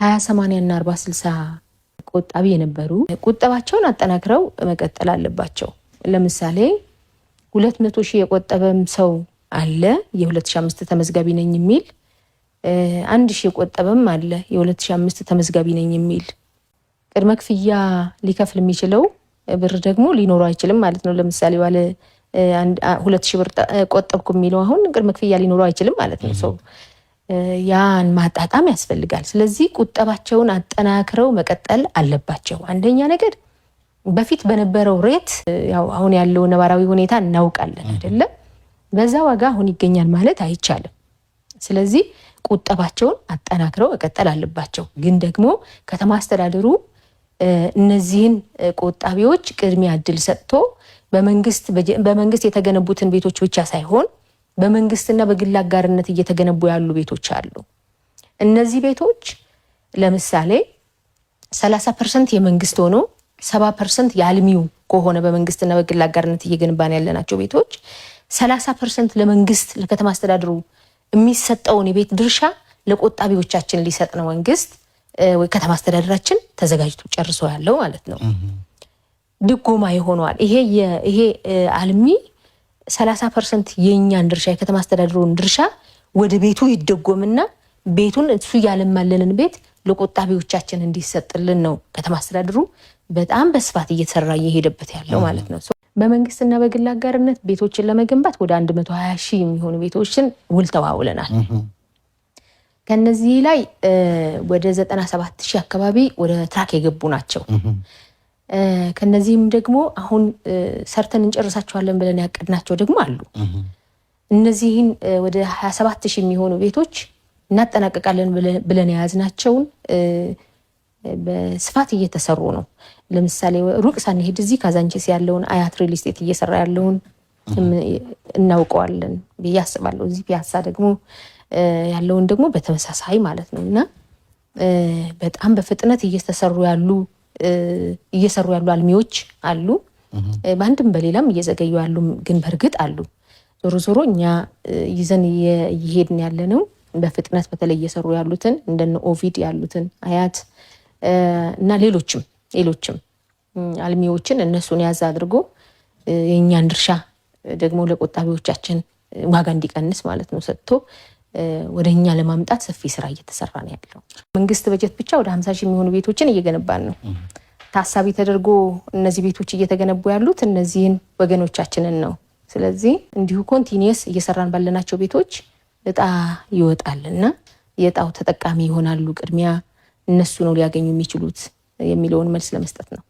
20/80 እና 40/60 ቆጣቢ የነበሩ ቁጠባቸውን አጠናክረው መቀጠል አለባቸው። ለምሳሌ 200,000 የቆጠበም ሰው አለ፣ የ2005 ተመዝጋቢ ነኝ የሚል፣ 1,000 የቆጠበም አለ፣ የ2005 ተመዝጋቢ ነኝ የሚል። ቅድመ ክፍያ ሊከፍል የሚችለው ብር ደግሞ ሊኖረው አይችልም ማለት ነው። ለምሳሌ ባለ 2,000 ብር ቆጠብኩ የሚለው አሁን ቅድመ ክፍያ ሊኖረው አይችልም ማለት ነው። ሰው ያን ማጣጣም ያስፈልጋል። ስለዚህ ቁጠባቸውን አጠናክረው መቀጠል አለባቸው። አንደኛ ነገር በፊት በነበረው rate፣ ያው አሁን ያለው ነባራዊ ሁኔታ እናውቃለን አይደለም? በዛ ዋጋ አሁን ይገኛል ማለት አይቻልም። ስለዚህ ቁጠባቸውን አጠናክረው መቀጠል አለባቸው። ግን ደግሞ ከተማ አስተዳደሩ እነዚህን ቆጣቢዎች ቅድሚያ እድል ሰጥቶ በመንግስት የተገነቡትን ቤቶች ብቻ ሳይሆን በመንግስትና በግል አጋርነት እየተገነቡ ያሉ ቤቶች አሉ። እነዚህ ቤቶች ለምሳሌ 30% የመንግስት ሆኖ 70% የአልሚው ከሆነ፣ በመንግስትና በግል አጋርነት እየገነባን ያለናቸው ቤቶች 30% ለመንግስት ለከተማ አስተዳደሩ የሚሰጠውን የቤት ድርሻ ለቆጣቢዎቻችን ሊሰጥ ነው መንግስት ወይ ከተማ አስተዳደራችን ተዘጋጅቶ ጨርሶ ያለው ማለት ነው። ድጎማ ይሆነዋል። ይሄ አልሚ 30% የእኛን ድርሻ፣ የከተማ አስተዳደሩን ድርሻ ወደ ቤቱ ይደጎምና ቤቱን እሱ ያለማልንን ቤት ለቆጣቢዎቻችን እንዲሰጥልን ነው ከተማ አስተዳደሩ በጣም በስፋት እየተሰራ እየሄደበት ያለው ማለት ነው። በመንግስትና በግል አጋርነት ቤቶችን ለመገንባት ወደ 120,000 የሚሆኑ ቤቶችን ውል ተዋውለናል። ከነዚህ ላይ ወደ 97,000 አካባቢ ወደ track የገቡ ናቸው። ከነዚህም ደግሞ አሁን ሰርተን እንጨርሳቸዋለን ብለን ያቀድናቸው ደግሞ አሉ። እነዚህን ወደ 27,000 የሚሆኑ ቤቶች እናጠናቀቃለን ብለን የያዝናቸውን በስፋት እየተሰሩ ነው። ለምሳሌ ሩቅ ሳንሄድ እዚህ ካዛንቺስ ያለውን አያት ሪል ስቴት እየሰራ ያለውን እናውቀዋለን ብዬ አስባለሁ። እዚህ ፒያሳ ደግሞ ያለውን ደግሞ በተመሳሳይ ማለት ነው። እና በጣም በፍጥነት እየተሰሩ ያሉ እየሰሩ ያሉ አልሚዎች አሉ። በአንድም በሌላም እየዘገዩ ያሉ ግን በእርግጥ አሉ። ዞሮ ዞሮ እኛ ይዘን እየሄድን ያለ ነው በፍጥነት በተለይ እየሰሩ ያሉትን እንደነ ኦቪድ ያሉትን፣ አያት እና ሌሎችም ሌሎችም አልሚዎችን እነሱን ያዝ አድርጎ የእኛን ድርሻ ደግሞ ለቆጣቢዎቻችን ዋጋ እንዲቀንስ ማለት ነው ሰጥቶ ወደ እኛ ለማምጣት ሰፊ ስራ እየተሰራ ነው ያለው። መንግስት በጀት ብቻ ወደ 50,000 የሚሆኑ ቤቶችን እየገነባን ነው። ታሳቢ ተደርጎ እነዚህ ቤቶች እየተገነቡ ያሉት እነዚህን ወገኖቻችንን ነው። ስለዚህ እንዲሁ continuous እየሰራን ባለናቸው ቤቶች እጣ ይወጣል እና የእጣው ተጠቃሚ ይሆናሉ። ቅድሚያ እነሱ ነው ሊያገኙ የሚችሉት የሚለውን መልስ ለመስጠት ነው።